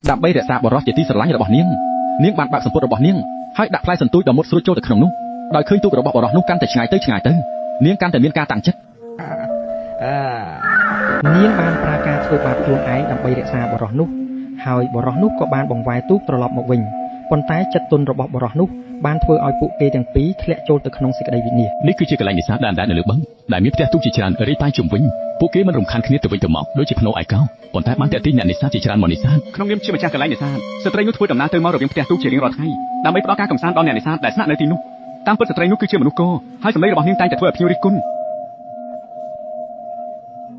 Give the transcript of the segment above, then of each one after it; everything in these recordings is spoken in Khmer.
ដើម្បីរក្សាបុរសជាទីស្រឡាញ់របស់នាងនាងបានបើកសំពត់របស់នាងហើយដាក់ផ្លែសន្ទូចដ៏មុតស្រួចចូលទៅក្នុងនោះដោយឃើញទូករបស់បុរសនោះកាន់តែឆ្ងាយទៅឆ្ងាយទៅនាងកាន់តែមានការតាំងចិត្ត នាងបានប្រើការធ្វើបាបខ្លួនឯងដើម្បីរក្សាបុរសនោះហើយបុរសនោះក៏បានបង្វែរទូកត្រឡប់មកវិញប៉ុន្តែចិត្តទន់របស់បុរសនោះបានធ្វើឲ្យពួកគេទាំងពីរធ្លាក់ចូលទៅក្នុងសេចក្តីវិនាស នេះគឺជាកន្លែងនេសាទដែលអណ្ដែតនៅលើបឹងដែលមានផ្ទះទូកជាច្រើនរាយប៉ាយជុំវិញពួកគេមិនរំខានគ្នាទៅវិញទៅមកដូចជាភ្នោឯកោប៉ុន្តែបានទាក់ទាញអ្នកនេសាទជាច្រើនមកនេសាទ ក្នុងនាមជាម្ចាស់កន្លែងនេសាទស្ត្រីនោះធ្វើដំណើរទៅមករវាងផ្ទះទូកជារៀងរាល់ថ្ងៃដើម្បីផ្ដល់ការកម្សាន្តដល់អ្នកនេសាទដែលស្នាក់នៅទីនោះតាមពិតស្ត្រីនោះគឺជាមនុស្សកហើយសម្លេងរបស់នាងតែងតែធ្វើឲ្យភ្ញៀវរិះគន់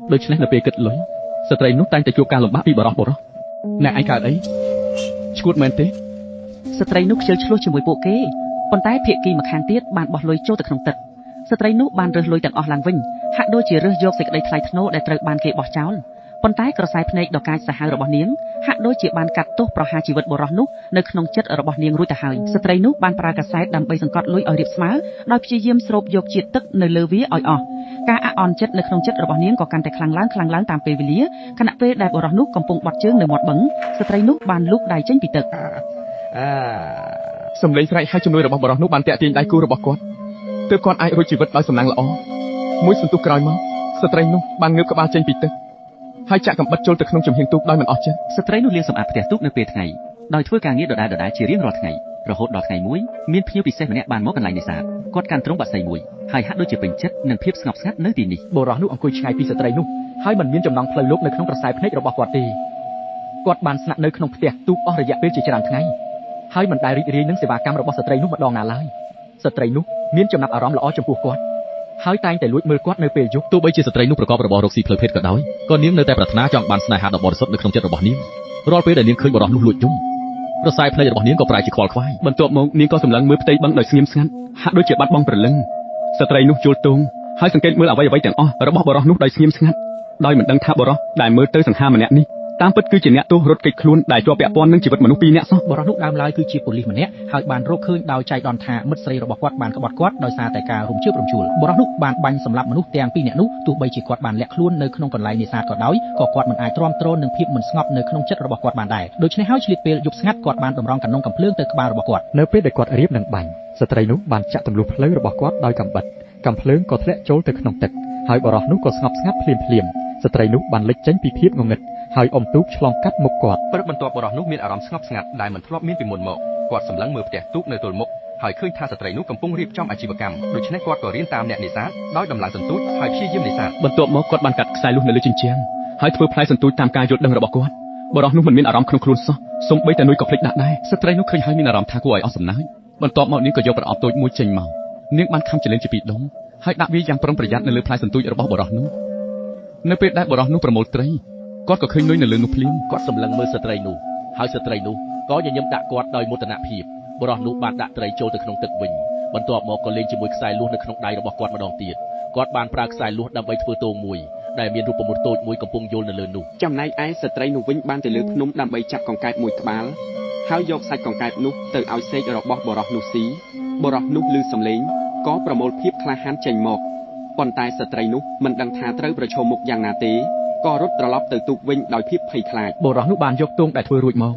ដូច្នេះនៅពេលគិតលុយស្ត្រីនោះតែងតែជួបការលំបាកពីបុរសបុរសអ្នកឯងកើតអីឈួតមែនទេ ស្ត្រីនោះខ្ជិលឆ្លោះជាមួយពួកគេប៉ុន្តែភាគីម្ខាងទៀតបានបោះលុយចូលទៅក្នុងទឹកស្ត្រីនោះបានរើសលុយទាំងអស់ឡើងវិញហាក់ដូចជារើសយកសេចក្តីថ្លៃថ្នូរដែលត្រូវបានគេបោះចោលប៉ុន្តែក្រសែភ្នែកដ៏កាចសាហាវរបស់នាងហាក់ដូចជាបានកាត់ទោសប្រហារជីវិតបុរសនោះនៅក្នុងចិត្តរបស់នាងរួចទៅហើយស្ត្រីនោះបានប្រើកាសែតដើម្បីសង្កត់លុយឲ្យរាបស្មើដោយព្យាយាមស្រូបយកជាតិទឹកនៅលើវាឲ្យអស់ការអាក់អន់ចិត្តនៅក្នុងចិត្តរបស់នាងក៏កាន់តែខ្លាំងឡើងខ្លាំងឡើងតាមពេលវេលាខណៈពេលដែលបុរសនោះកំពុងបត់ជើងនៅមាត់បឹងស្ត្រីនោះបានលូកដៃចេញពីទឹក សម្លេងស្រែកហៅជំនួយរបស់បុរសនោះបានទាក់ទាញដៃគូរបស់គាត់ទើបគាត់អាចរួចជីវិតដោយសំណាងល្អមួយសន្ទុះក្រោយមកស្ត្រីនោះបានងើបក្បាលចេញពីទឹកហើយចាក់កំបិតចូលទៅក្នុងចំហៀងទូកដោយមិនអស់ចិត្ត ស្ត្រីនោះលាងសម្អាតផ្ទះទូកនៅពេលថ្ងៃដោយធ្វើការងារដដែលៗជារៀងរាល់ថ្ងៃរហូតដល់ថ្ងៃមួយមានភ្ញៀវពិសេសម្នាក់បានមកកន្លែងនេសាទគាត់កាន់ទ្រុងបក្សីមួយហើយហាក់ដូចជាពេញចិត្តនឹងភាពស្ងប់ស្ងាត់នៅទីនេះ បុរសនោះអង្គុយឆ្ងាយពីស្ត្រីនោះហើយមិនមានចំណងផ្លូវលោកនៅក្នុងក្រសែភ្នែករបស់គាត់ទេគាត់បានស្នាក់នៅក្នុងផ្ទះទូកអស់រយៈពេលជាច្រើនថ្ងៃហើយមិនដែលរីករាយនឹងសេវាកម្មរបស់ស្ត្រីនោះម្ដងណាឡើយស្ត្រីនោះមានចំណាប់អារម្មណ៍ល្អចំពោះគាត់ហើយតែងតែលួចមើលគាត់នៅពេលយប់ទោះបីជាស្ត្រីនោះប្រកបរបររកស៊ីផ្លូវភេទក៏ដោយក៏នាងនៅតែប្រាថ្នាចង់បានស្នេហាដ៏បរិសុទ្ធនៅក្នុងចិត្តរបស់នាងរាល់ពេលដែលនាងឃើញបុរសនោះលួចយំក្រសែភ្នែករបស់នាងក៏ប្រែជាខ្វល់ខ្វាយ បន្ទាប់មកនាងក៏សម្លឹងមើលផ្ទៃបឹងដោយស្ងៀមស្ងាត់ហាក់ដូចជាបាត់បង់ព្រលឹងស្ត្រីនោះជួលទងហើយសង្កេតមើលអ្វីអ្វីទាំងអស់របស់បុរសនោះដោយស្ងៀមស្ងាត់ដោយមិនដឹងថាបុរសដែលមើលទៅសង្ហាម្នាក់នេះតាមពិតគឺជាអ្នកទោសរត់គេចខ្លួនដែលជាប់ពាក់ព័ន្ធនឹងជីវិតមនុស្សពីរនាក់សោះ បុរសនោះដើមឡើយគឺជាប៉ូលីសម្នាក់ហើយបានរកឃើញដោយចៃដន្យថាមិត្តស្រីរបស់គាត់បានក្បត់គាត់ដោយសារតែការរំជើបរំជួលបុរសនោះបានបាញ់សម្លាប់មនុស្សទាំងពីរនាក់នោះទោះបីជាគាត់បានលាក់ខ្លួននៅក្នុងកន្លែងនេសាទក៏ដោយក៏គាត់មិនអាចទ្រាំទ្រនឹងភាពមិនស្ងប់នៅក្នុងចិត្តរបស់គាត់បានដែរដូច្នេះហើយឆ្លៀតពេលយប់ស្ងាត់គាត់បានតម្រង់កាណុងកាំភ្លើងទៅក្បាលរបស់គាត់ នៅពេលដែលគាត់រៀបនឹងបាញ់ស្ត្រីនោះបានចាក់ទម្លុះផ្លូវរបស់គាត់ដោយកាំបិតកាំភ្លើងក៏ធ្លាក់ចូលទៅក្នុងទឹកហើយបុរសនោះក៏ស្ងប់ស្ងាត់ភ្លាមភ្លាមស្ត្រីនោះបានលេចចេញពីភាពងងឹតហើយអុំទូកឆ្លងកាត់មុខគាត់ ព្រឹកបន្ទាប់បុរសនោះមានអារម្មណ៍ស្ងប់ស្ងាត់ដែលមិនធ្លាប់មានពីមុនមកគាត់សម្លឹងមើលផ្ទះទូកនៅទល់មុខហើយឃើញថាស្ត្រីនោះកំពុងរៀបចំអាជីវកម្មដូច្នេះគាត់ក៏រៀនតាមអ្នកនេសាទដោយដំឡើងសន្ទូចហើយព្យាយាមនេសាទ បន្ទាប់មកគាត់បានកាត់ខ្សែលួសនៅលើជញ្ជាំងហើយធ្វើផ្លែសន្ទូចតាមការយល់ដឹងរបស់គាត់បុរសនោះមិនមានអារម្មណ៍ក្នុងខ្លួនសោះសូម្បីតែនុយក៏ភ្លេចដាក់ដែរស្ត្រីនោះឃើញហើយមានអារម្មណ៍ថាគួរឲ្យអស់សំណើចបន្ទាប់មកនាងក៏យកប្រអប់តូចមួយចេញមកនាងបានខំចលេនជាពីរដុំហើយដាក់វាយ៉ាងប្រុងប្រយ័ត្ននៅលើផ្លែសន្ទូចរបស់បុរសនោះនៅពេលដែលបុរសនោះប្រមូលត្រីគាត់ក៏ឃើញនុយនៅលើនោះភ្លាម គាត់សម្លឹងមើលស្ត្រីនោះហើយស្ត្រីនោះក៏ញញឹមដាក់គាត់ដោយមោទនភាពបុរសនោះបានដាក់ត្រីចូលទៅក្នុងទឹកវិញបន្ទាប់មកក៏លេងជាមួយខ្សែលួសនៅក្នុងដៃរបស់គាត់ម្ដងទៀតគាត់បានប្រើខ្សែលួសដើម្បីធ្វើទងមួយដែលមានរូបមន្តតូចមួយកំពុងយោលនៅលើនោះ ចំណែកឯស្ត្រីនោះវិញបានទៅលើភ្នំដើម្បីចាប់កង្កែបមួយក្បាលហើយយកសាច់កង្កែបនោះទៅឲ្យសេករបស់បុរសនោះស៊ីបុរសនោះឮសំឡេងក៏ប្រមូលភាពក្លាហានចេញមកប៉ុន្តែស្ត្រីនោះមិនដឹងថាត្រូវប្រឈមមុខយ៉ាងណាទេក៏រត់ត្រឡប់ទៅទូកវិញដោយភាពភ័យខ្លាច បុរសនោះបានយកទងដែលធ្វើរួចមក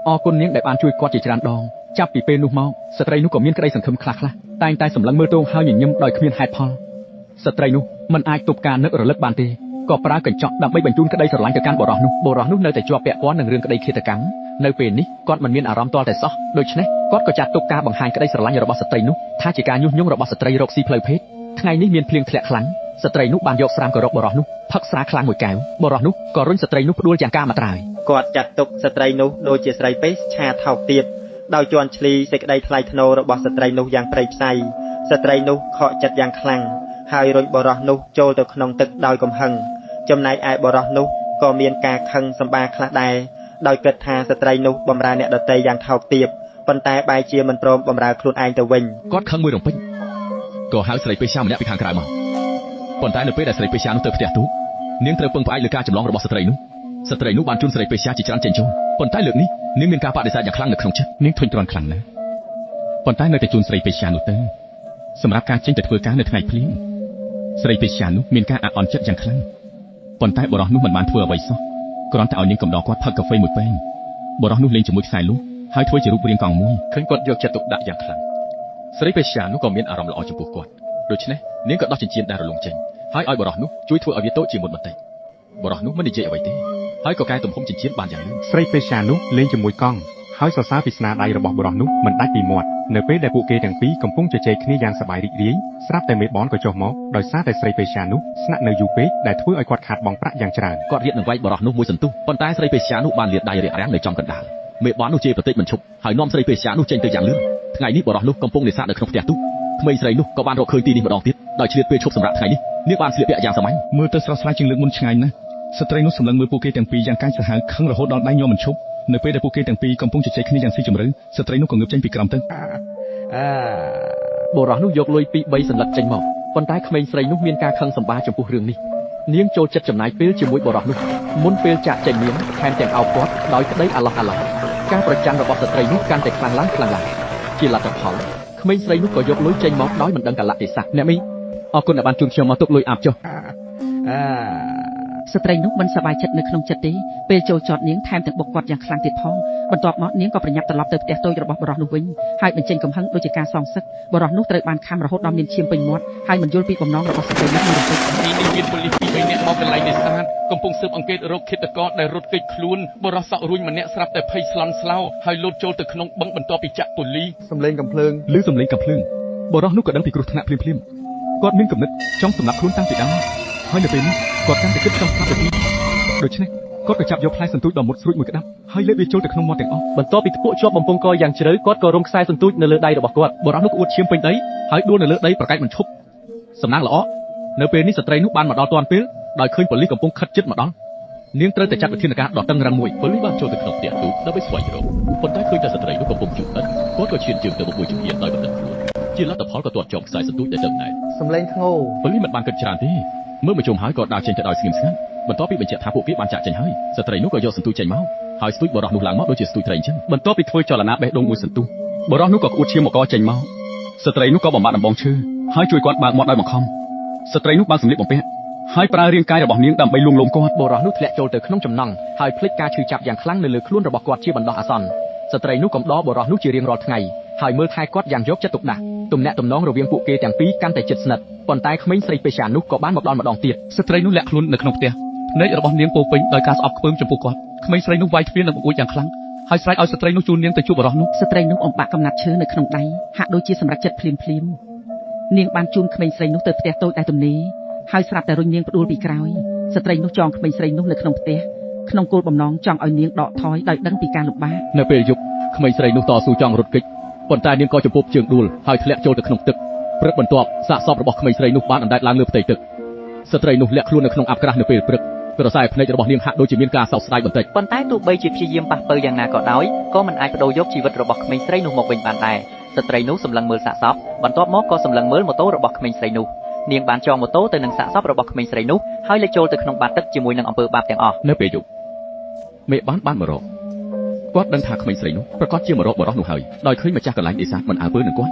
អរគុណនាងដែលបានជួយគាត់ជាច្រើនដងចាប់ពីពេលនោះមកស្ត្រីនោះក៏មានក្តីសង្ឃឹមខ្លះៗតែងតែសម្លឹងមើលទងហើយញញឹមដោយគ្មានហេតុផលស្ត្រីនោះមិនអាចទប់ការនឹករលឹកបានទេក៏ប្រើកញ្ចក់ដើម្បីបញ្ជូនក្តីស្រឡាញ់ទៅកាន់បុរសនោះបុរសនោះនៅតែជាប់ពាក់ព័ន្ធនឹងរឿងក្តីឃាតកម្មនៅពេលនេះគាត់មិនមានអារម្មណ៍ទាល់តែសោះដូច្នេះគាត់ក៏ចាត់ទុកការបង្ហាញក្តីស្រឡាញ់របស់ស្ត្រីនោះថាជាការញុះញង់របស់ស្ត្រីរកស៊ីផ្លូវភេទថ្ងៃនេះមានភ្លៀងធ្លាក់ខ្លាំងស្ត្រីនោះបានយកស្រាមក៏រកបុរសនោះផឹកស្រាខ្លាំងមួយកែវបុរសនោះក៏រុញស្ត្រីនោះផ្ដួលយ៉ាងការមកត្រើយ គាត់ចាត់ទុកស្ត្រីនោះដូចជាស្រីពេសឆាថោកទាបដោយជន់ឈ្លីសេចក្តីថ្លៃថ្នូររបស់ស្ត្រីនោះយ៉ាងព្រៃផ្សៃស្ត្រីនោះខកចិត្តយ៉ាងខ្លាំងហើយរុញបុរសនោះចូលទៅក្នុងទឹកដោយកំហឹងចំណែកឯបុរសនោះក៏មានការខឹងសម្បាខ្លះដែរដោយគិតថាស្ត្រីនោះបម្រើអ្នកដទៃយ៉ាងថោកទាបប៉ុន្តែបែរជាមិនព្រមបម្រើខ្លួនឯងទៅវិញ គាត់ខឹងមួយរំពេចក៏ហៅស្រីពេស្យាម្នាក់ពីខាងក្រៅមកប៉ុន្តែនៅពេលដែលស្រីពេស្យានោះទៅផ្ទះទូកនាងត្រូវពឹងផ្អែកលើការចម្លងរបស់ស្ត្រីនោះស្ត្រីនោះបានជូនស្រីពេស្យាជាច្រើនចេញចូលប៉ុន្តែលើកនេះនាងមានការបដិសេធយ៉ាងខ្លាំងនៅក្នុងចិត្ត នាងធុញទ្រាន់ខ្លាំងណាស់ប៉ុន្តែនៅតែជូនស្រីពេស្យានោះទៅសម្រាប់ការចេញទៅធ្វើការនៅថ្ងៃភ្លៀងស្រីពេស្យានោះមានការអាក់អន់ចិត្តយ៉ាងខ្លាំងប៉ុន្តែបុរសនោះមិនបានធ្វើអ្វីសោះគ្រាន់តែឲ្យនាងកំដរគាត់ផឹកកាហ្វេមួយពែង បុរសនោះលេងជាមួយខ្សែលួសហើយធ្វើជារូបរាងកង់មួយឃើញគាត់យកចិត្តទុកដាក់យ៉ាងខ្លាំងស្រីពេស្យានោះក៏មានអារម្មណ៍ល្អចំពោះគាត់ដូច្នេះនាងក៏ដោះចិញ្ចៀនដែលរលុងចេញហើយឲ្យបុរសនោះជួយធ្វើឲ្យវាតូចជាងមុនបន្តិចបុរសនោះមិននិយាយអ្វីទេហើយក៏កែទំហំចិញ្ចៀនបានយ៉ាងលឿន ស្រីពេស្យានោះលេងជាមួយកង់ហើយសរសើរពីស្នាដៃរបស់បុរសនោះមិនដាច់ពីមាត់នៅពេលដែលពួកគេទាំងពីរកំពុងជជែកគ្នាយ៉ាងសប្បាយរីករាយស្រាប់តែមេបនក៏ចុះមកដោយសារតែស្រីពេស្យានោះស្នាក់នៅយូរពេកដែលធ្វើឲ្យគាត់ខាតបង់ប្រាក់យ៉ាងច្រើន គាត់រៀបនឹងវាយបុរសនោះមួយសន្ទុះប៉ុន្តែស្រីពេស្យានោះបានលាតដៃរារាំងនៅចំកណ្ដាលមេបននោះជេរប្រតិចមិនឈប់ហើយនាំស្រីពេស្យានោះចេញទៅយ៉ាងលឿនថ្ងៃនេះបុរសនោះកំពុងនេសាទនៅក្នុងផ្ទះទូកក្មេងស្រីនោះក៏បានរកឃើញទីនេះម្ដងទៀតដោយឆ្លៀតពេលឈប់សម្រាកថ្ងៃនេះនាងបានស្លៀកពាក់យ៉ាងសាមញ្ញ មើលទៅស្រស់ស្រាយជាងលើកមុនឆ្ងាយណាស់ស្ត្រីនោះសម្លឹងមើលពួកគេទាំងពីរយ៉ាងកាចសាហាវខឹងរហូតដល់ដៃញ័រមិនឈប់នៅពេលដែលពួកគេទាំងពីរកំពុងជជែកគ្នាយ៉ាងស៊ីជម្រៅស្ត្រីនោះក៏ងើបចេញពីក្រោមទឹក បុរសនោះយកលុយពី3សន្លឹកចេញមកប៉ុន្តែក្មេងស្រីនោះមានការខឹងសម្បាចំពោះរឿងនេះនាងចូលចិត្តចំណាយពេលជាមួយបុរសនោះមុនពេលចាកចេញនាងថែមទាំងអោបគាត់ដោយក្តីអាឡោះអាឡោះការប្រច័ណ្ឌរបស់ស្ត្រីនោះកាន់តែខ្លាំងឡើងខ្លាំងឡើងជាលទ្ធផលក្មេងស្រីនោះក៏យកលុយចេញមកដោយមិនដឹងកាលៈទេសៈអ្នកមីអរគុណដែលបានជូនខ្ញុំមកទុកលុយអាប់ចុះ ស្ត្រីនោះមិនសប្បាយចិត្តនៅក្នុងចិត្តទេពេលចូលចតនាងថែមទាំងបុកគាត់យ៉ាងខ្លាំងទៀតផងបន្ទាប់មកនាងក៏ប្រញាប់ត្រឡប់ទៅផ្ទះតូចរបស់បុរសនោះវិញហើយបញ្ចេញកំហឹងដូចជាការសងសឹកបុរសនោះត្រូវបានខំរហូតដល់មានឈាមពេញមាត់ហើយមិនយល់ពីបំណងរបស់ស្ត្រីនោះមួយរំពេច ទីនេះមានប៉ូលីសពីរបីនាក់មកកន្លែងនេសាទកំពុងស៊ើបអង្កេតរកឃាតករដែលរត់គេចខ្លួនបុរសសក់រួញម្នាក់ស្រាប់តែភ័យស្លន់ស្លោហើយលោតចូលទៅក្នុងបឹងបន្ទាប់ពីចាក់ប៉ូលីស សំឡេងកំភ្លើង ឮសំឡេងកាំភ្លើងបុរសនោះក៏ដឹងពីគ្រោះថ្នាក់ភ្លាមៗគាត់មានគំនិតចង់សម្លាប់ខ្លួនតាំងពីដើមហើយនៅពេលនេះគាត់កាន់តែគិតចង់ស្លាប់ទៅទៀតដូច្នេះគាត់ក៏ចាប់យកផ្លែសន្ទូចដ៏មុតស្រួចមួយក្តាប់ហើយលេបវាចូលទៅក្នុងមាត់ទាំងអស់ បន្ទាប់ពីធ្ពក់ជាប់បំពង់កយ៉ាងជ្រៅគាត់ក៏រុំខ្សែសន្ទូចនៅលើដៃរបស់គាត់បុរសនោះក្អួតឈាមពេញដីហើយដួលនៅលើដីប្រកែកមិនឈប់សំណាងល្អនៅពេលនេះស្ត្រីនោះបានមកដល់ទាន់ពេលដោយឃើញប៉ូលីសកំពុងខិតជិតមកដល់នាងត្រូវតែចាត់វិធានការដ៏តឹងរ៉ឹងមួយ ប៉ូលីសបានចូលទៅក្នុងផ្ទះទូកដើម្បីស្វែងរកប៉ុន្តែឃើញតែស្ត្រីនោះកំពុងជក់ឥដ្ឋគាត់ក៏ឈានជើងទៅមុខមួយជំហានដោយមិនដឹងខ្លួនជាលទ្ធផលក៏ទាត់ជាប់ខ្សែសន្ទូចដែលតឹងណែន សំឡេងធ្ងោ ប៉ូលីសមិនបានគិតច្រើនទេមើលមកជុំហើយក៏ដើរចេញទៅដោយស្ងៀមស្ងាត់បន្ទាប់ពីបញ្ជាក់ថាពួកគេបានចាក់ចេញហើយស្ត្រីនោះក៏យកសន្ទូចចេញមកហើយស្ទូចបុរសនោះឡើងមកដូចជាស្ទូចត្រីអញ្ចឹង បន្ទាប់ពីធ្វើចលនាបេះដូងមួយសន្ទុះបុរសនោះក៏ក្អួតឈាមមកកចេញមកស្ត្រីនោះក៏បំបាត់ដំបងឈើហើយជួយគាត់បើកមាត់ដោយបង្ខំស្ត្រីនោះបើកសម្លៀកបំពាក់ហើយប្រើរាងកាយរបស់នាងដើម្បីលួងលោមគាត់ បុរសនោះធ្លាក់ចូលទៅក្នុងចំណង់ហើយភ្លេចការឈឺចាប់យ៉ាងខ្លាំងនៅលើខ្លួនរបស់គាត់ជាបណ្ដោះអាសន្នស្ត្រីនោះកំដរបបុរសនោះជារៀងរាល់ថ្ងៃហើយមើលថែគាត់យ៉ាងយកចិត្តទុកដាក់ទំនាក់ទំនងរវាងពួកគេទាំងពីរកាន់តែជិតស្និទ្ធប៉ុន្តែក្មេងស្រីពេស្យានោះក៏បានមកដល់ម្ដងទៀត ស្ត្រីនោះលាក់ខ្លួននៅក្នុងផ្ទះភ្នែករបស់នាងពោពេញដោយការស្អប់ខ្ពើមចំពោះគាត់ក្មេងស្រីនោះវាយទ្វារនិងបង្អួចយ៉ាងខ្លាំងហើយស្រែកឲ្យស្ត្រីនោះជូននាងទៅជួបបុរសនោះ ស្ត្រីនោះអំបាក់កំណាត់ឈើនៅក្នុងដៃហាក់ដូចជាសម្រេចចិត្តភ្លាមភ្លាមៗនាងបានជូនក្មេងស្រីនោះទៅផ្ទះតូចដែលទំនេរហើយស្រាប់តែរុញនាងផ្ដួលពីក្រោយស្ត្រីនោះចងក្មេងស្រីនោះនៅក្នុងផ្ទះក្នុងគោលបំណងចង់ឲ្យនាងដកថយដោយដឹងពីការលំបាក នៅពេលយប់ក្មេងស្រីនោះតស៊ូចង់រត់គេចប៉ុន្តែនាងក៏ជំពប់ជើងដួលហើយធ្លាក់ចូលទៅក្នុងទឹកព្រឹកបន្ទាប់សាកសពរបស់ក្មេងស្រីនោះបានអណ្ដែតឡើងលើផ្ទៃទឹកស្ត្រីនោះលាក់ខ្លួននៅក្នុងអាប់ក្រាស់នៅពេលព្រឹកក្រសែភ្នែករបស់នាងហាក់ដូចជាមានការសោកស្ដាយបន្តិច ប៉ុន្តែទោះបីជាព្យាយាមប៉ះពៅយ៉ាងណាក៏ដោយក៏មិនអាចប្ដូរយកជីវិតរបស់ក្មេងស្រីនោះមកវិញបានដែរស្ត្រីនោះសម្លឹងមើលសាកសពបន្ទាប់មកក៏សម្លឹងមើលម៉ូតូរបស់ក្មេងស្រីនោះនាងបានចងម៉ូតូទៅនឹងសាកសពរបស់ក្មេងស្រីនោះហើយលេចចូលទៅក្នុងបាតទឹកជាមួយនឹងអំពើបាបទាំងអស់ នៅពេលយប់មេបានបានមករកគាត់ដឹងថាក្មេងស្រីនោះប្រកាសជាមករកបុរសនោះហើយដោយឃើញម្ចាស់កន្លែងនេសាទមិនអើពើនឹងគាត់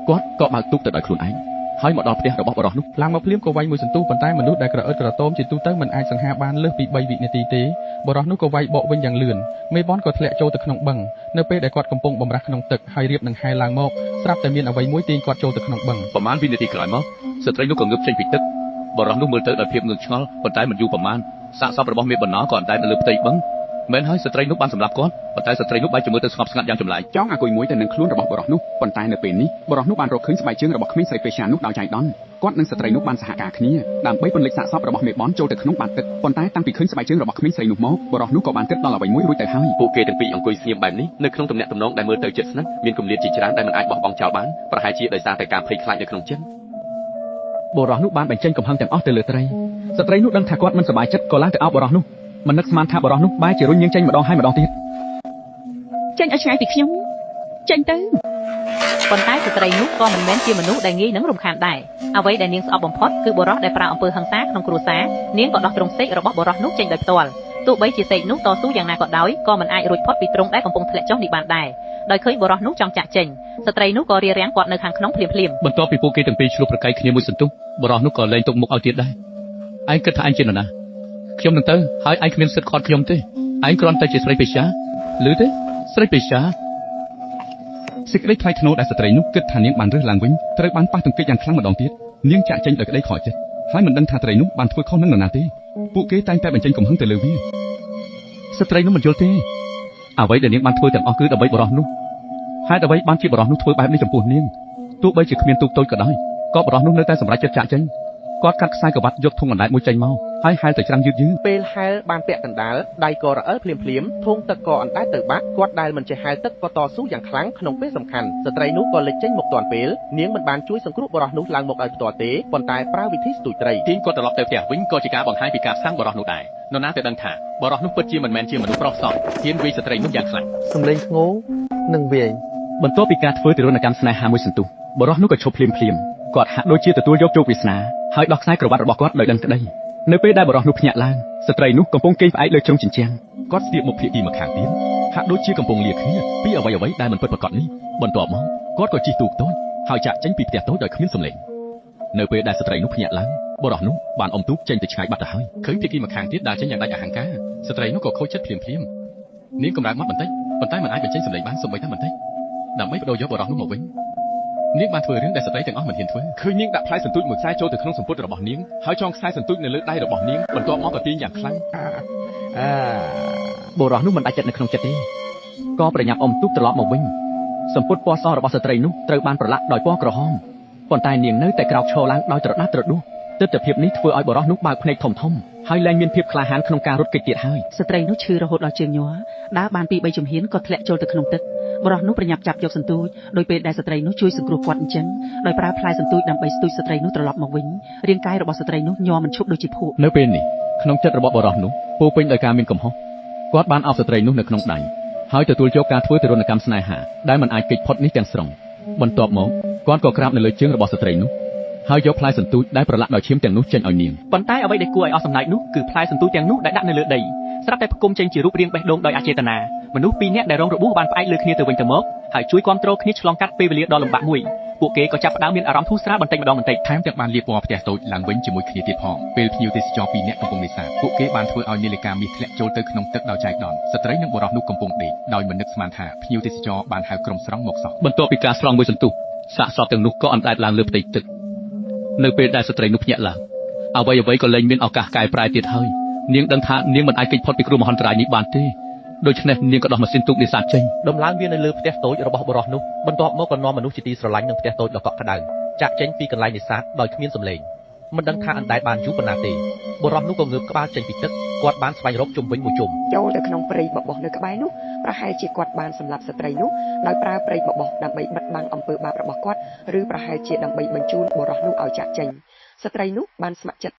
គាត់ក៏បើកទូកទៅដោយខ្លួនឯងហើយមកដល់ផ្ទះរបស់បុរសនោះ ឡើងមកភ្លាមក៏វាយមួយសន្ទុះប៉ុន្តែមនុស្សដែលក្រអឺតក្រទមជាទូទៅមិនអាចសង្ហាបានលើសពី3វិនាទីទេបុរសនោះក៏វាយបកវិញយ៉ាងលឿនមេបនក៏ធ្លាក់ចូលទៅក្នុងបឹងនៅពេលដែលគាត់កំពុងបំរាស់ក្នុងទឹកហើយរៀបនឹងហែលឡើងមកស្រាប់តែមានអ្វីមួយទាញគាត់ចូលទៅក្នុងបឹង ប្រហែលវិនាទីក្រោយមកស្ត្រីនោះក៏ងើបចេញពីទឹកបុរសនោះមើលទៅដោយភាពងឿងឆ្ងល់ប៉ុន្តែមិនយូរប្រហែលសាកសពរបស់មេបណ្ណោក៏អណ្ដែតនៅលើផ្ទៃបឹងមែនហើយស្ត្រីនោះបានសម្លាប់គាត់ប៉ុន្តែស្ត្រីនោះបែរជាមើលទៅស្ងប់ស្ងាត់យ៉ាងចម្លែក ចង់អាគុយមួយទៅនឹងខ្លួនរបស់បុរសនោះប៉ុន្តែនៅពេលនេះបុរសនោះបានរកឃើញស្បែកជើងរបស់ក្មេងស្រីពេស្យានោះដោយចៃដន្យគាត់និងស្ត្រីនោះបានសហការគ្នាដើម្បីពន្លិចសាកសពរបស់មេបនចូលទៅក្នុងបាតទឹកប៉ុន្តែតាំងពីឃើញស្បែកជើងរបស់ក្មេងស្រីនោះមកបុរសនោះក៏បានគិតដល់អ្វីមួយរួចទៅហើយ ពួកគេទាំងពីរអង្គុយស្ងៀមបែបនេះនៅក្នុងទំនាក់ទំនងដែលមើលទៅជិតស្និទ្ធមានគម្លាតជាច្រើនដែលមិនអាចបោះបង់ចោលបានប្រហែលជាដោយសារតែការភ័យខ្លាចនៅក្នុងចិត្ត បុរសនោះបានបញ្ចេញកំហឹងទាំងអស់ទៅលើត្រីស្ត្រីនោះដឹងថាគាត់មិនសប្បាយចិត្តក៏ឡើងទៅអោបបុរសនោះមិននឹកស្មានថាបុរសនោះបែរជារុញនាងចេញម្ដងហើយម្ដងទៀត ចេញឲ្យឆ្ងាយពីខ្ញុំចេញទៅ ប៉ុន្តែស្ត្រីនោះក៏មិនមែនជាមនុស្សដែលងាយនឹងរំខានដែរអ្វីដែលនាងស្អប់បំផុតគឺបុរសដែលប្រើអំពើហិង្សាក្នុងគ្រួសារនាងក៏ដោះទ្រុងសេករបស់បុរសនោះចេញដោយផ្ទាល់ទោះបីជាសេកនោះតស៊ូយ៉ាងណាក៏ដោយក៏មិនអាចរួចផុតពីទ្រុងដែលកំពុងធ្លាក់ចុះនេះបានដែរដោយឃើញបុរសនោះចង់ចាក់ចេញស្ត្រីនោះក៏រារាំងគាត់នៅខាងក្នុងភ្លាមៗ បន្ទាប់ពីពួកគេទាំងពីរឆ្លោះប្រកែកគ្នាមួយសន្ទុះបុរសនោះក៏លែងទុកមុខឲ្យទៀតដែរឯងគិតថាឯងជានរណាខ្ញុំនឹងទៅហើយឯងគ្មានសិទ្ធិឃាត់ខ្ញុំទេឯងគ្រាន់តែជាស្រីពេស្យា ឮទេស្រីពេស្យាសេចក្តីថ្លៃថ្នូរដែលស្ត្រីនោះគិតថានាងបានរើសឡើងវិញត្រូវបានប៉ះទង្គិចយ៉ាងខ្លាំងម្ដងទៀតនាងចាក់ចេញដោយក្តីខកចិត្តហើយមិនដឹងថាត្រីនោះបានធ្វើខុសនឹងនរណាទេពួកគេតែងតែបញ្ចេញកំហឹងទៅលើវាស្ត្រីនោះមិនយល់ទេអ្វីដែលនាងបានធ្វើទាំងអស់គឺដើម្បីបុរសនោះហេតុអ្វីបានជាបុរសនោះធ្វើបែបនេះចំពោះនាងទោះបីជាគ្មានទូកតូចក៏ដោយក៏បុរសនោះនៅតែសម្រេចចិត្តចាក់ចេញគាត់កាត់ខ្សែក្រវ៉ាត់យកធុងអណ្ដែតមួយចេញមកហើយហែលទៅច្រាំងយឺតយឺ ពេលហែលបានពាក់កណ្ដាលដៃក៏រអិលភ្លាមភ្លាមធុងទឹកក៏អណ្ដែតទៅបាក់គាត់ដែលមិនចេះហែលទឹកក៏តស៊ូយ៉ាងខ្លាំងក្នុងពេលសំខាន់ស្ត្រីនោះក៏លេចចេញមកទាន់ពេលនាងមិនបានជួយសង្គ្រោះបុរសនោះឡើងមកដោយផ្ទាល់ទេប៉ុន្តែប្រើវិធីស្ទូចត្រី ទាញគាត់ត្រឡប់ទៅផ្ទះវិញក៏ជាការបង្ហាញពីការសាំងបុរសនោះដែរនរណាទៅដឹងថាបុរសនោះពិតជាមិនមែនជាមនុស្សប្រុសសោះហ៊ានវាយស្ត្រីនោះយ៉ាងខ្លាំង សំឡេងធ្ងោនិងវាយ បន្ទាប់ពីការធ្វើទារុណកម្មស្នេហាមួយសន្ទុះបុរសនោះក៏ឈប់ភ្លាមភ្លាមគាត់ហាក់ដូចជាទទួលយកជោគវាសនាហើយដោះខ្សែក្រវ៉ាត់របស់គាត់ដោយដឹងក្តីនៅពេលដែលបុរសនោះភ្ញាក់ឡើងស្ត្រីនោះកំពុងគេងផ្អែកលើជ្រុងជញ្ជាំង គាត់ស្ទាបមកភាគីម្ខាងទៀតហាក់ដូចជាកំពុងលាគ្នាពីអ្វីអ្វីដែលមិនពិតប្រាកដនេះបន្ទាប់មកគាត់ក៏ជិះទូកតូចហើយចាក់ចេញពីផ្ទះតូចដោយគ្មានសំឡេងនៅពេលដែលស្ត្រីនោះភ្ញាក់ឡើងបុរសនោះបានអុំទូកចេញទៅឆ្ងាយបាត់ទៅហើយឃើញភាគីម្ខាងទៀតដើរចេញយ៉ាងដាច់អហង្ការស្ត្រីនោះក៏ខូចចិត្តភ្លាមភ្លាមនាងកម្រើកមាត់បន្តិចប៉ុន្តែមិនអាចបញ្ចេញសំឡេងបានសូម្បីតែបន្តិចដើម្បីបដូរយកបុរសនោះមកវិញនាងបានធ្វើរឿងដែលស្ត្រីទាំងអស់មិនហ៊ានធ្វើឃើញនាងដាក់ផ្លែសន្ទូចមួយខ្សែចូលទៅក្នុងសំពត់របស់នាងហើយចងខ្សែសន្ទូចនៅលើដៃរបស់នាងបន្ទាប់មកក៏ទាញយ៉ាងខ្លាំង បុរសនោះមិនដាច់ចិត្តនៅក្នុងចិត្តទេក៏ប្រញាប់អុំទូកត្រឡប់មកវិញសម្ពុតពណ៌សរបស់ស្ត្រីនោះត្រូវបានប្រឡាក់ដោយពណ៌ក្រហមប៉ុន្តែនាងនៅតែក្រោកឈរឡើងដោយត្រដាស់ត្រដួសទិដ្ឋភាពនេះធ្វើឲ្យបុរសនោះបើកភ្នែកធំធំហើយលែងមានភាពក្លាហានក្នុងការរត់គេចទៀតហើយ ស្ត្រីនោះឈឺរហូតដល់ជើងញ័រដើរបានពីរបីជំហានក៏ធ្លាក់ចូលទៅក្នុងទឹកបុរសនោះប្រញាប់ចាប់យកសន្ទូចដោយពេលដែលស្ត្រីនោះជួយសង្គ្រោះគាត់អញ្ចឹងដោយប្រើផ្លែសន្ទូចដើម្បីស្ទូចស្ត្រីនោះត្រឡប់មកវិញរាងកាយរបស់ស្ត្រីនោះញ័រមិនឈប់ដូចជាភក់ នៅពេលនេះក្នុងចិត្តរបស់បុរសនោះពោពេញដោយការមានកំហុសគាត់បានអោបស្ត្រីនោះនៅក្នុងដៃហើយទទួលយកការធ្វើទារុណកម្មស្នេហាដែលមិនអាចគេចផុតនេះទាំងស្រុងបន្ទាប់មកគាត់ក៏ក្រាបនៅលើជើងរបស់ស្ត្រីនោះហើយយកផ្លែសន្ទូចដែលប្រឡាក់ដោយឈាមទាំងនោះចេញឲ្យនាង ប៉ុន្តែអ្វីដែលគួរឲ្យអស់សំណើចនោះគឺផ្លែសន្ទូចទាំងនោះដែលដាក់នៅលើដីស្រាប់តែផ្គុំចេញជារូបរាងបេះដូងដោយអចេតនាមនុស្សពីរនាក់ដែលរងរបួសបានផ្អែកលើគ្នាទៅវិញទៅមកហើយជួយគាំទ្រគ្នាឆ្លងកាត់ពេលវេលាដ៏លំបាកមួយពួកគេក៏ចាប់ផ្ដើមមានអារម្មណ៍ធូរស្រាលបន្តិចម្ដងបន្តិច ថែមទាំងបានលាបពណ៌ផ្ទះតូចឡើងវិញជាមួយគ្នាទៀតផងពេលភ្ញៀវទេសចរពីរនាក់កំពុងនេសាទពួកគេបានធ្វើឲ្យនាឡិកាមាសធ្លាក់ចូលទៅក្នុងទឹកដោយចៃដន្យស្ត្រីនិងបុរសនោះកំពុងដេកដោយមិននឹកស្មានថាភ្ញៀវទេសចរបានហៅក្រុមស្រង់មកសោះ បន្ទាប់ពីការស្រង់មួយសន្ទុះសាកសពទាំងនោះក៏អណ្ដែតឡើងលើផ្ទៃទឹកនៅពេលដែលស្ត្រីនោះភ្ញាក់ឡើងអ្វីអ្វីក៏លែងមានឱកាសកែប្រែទៀតហើយនាងដឹងថានាងមិនអាចគេចផុតពីគ្រោះមហន្តរាយនេះបានទេដូច្នេះនាងក៏ដោះម៉ាស៊ីនទូកនេសាទចេញ ដំឡើងវានៅលើផ្ទះតូចរបស់បុរសនោះបន្ទាប់មកក៏នាំមនុស្សជាទីស្រឡាញ់និងផ្ទះតូចដ៏កក់ក្ដៅចាក់ចេញពីកន្លែងនេសាទដោយគ្មានសំឡេងមិនដឹងថាអណ្ដែតបានយូរប៉ុណ្ណាទេបុរសនោះក៏ងើបក្បាលចេញពីទឹកគាត់បានស្វែងរកជុំវិញមួយជុំ ចូលទៅក្នុងព្រៃបបោះនៅក្បែរនោះប្រហែលជាគាត់បានសម្លាប់ស្ត្រីនោះដោយប្រើព្រៃបបោះដើម្បីបិទបាំងអំពើបាបរបស់គាត់ឬប្រហែលជាដើម្បីបញ្ជូនបុរសនោះឲ្យចាកចេញស្ត្រីនោះបានស្ម័គ្រចិត្ត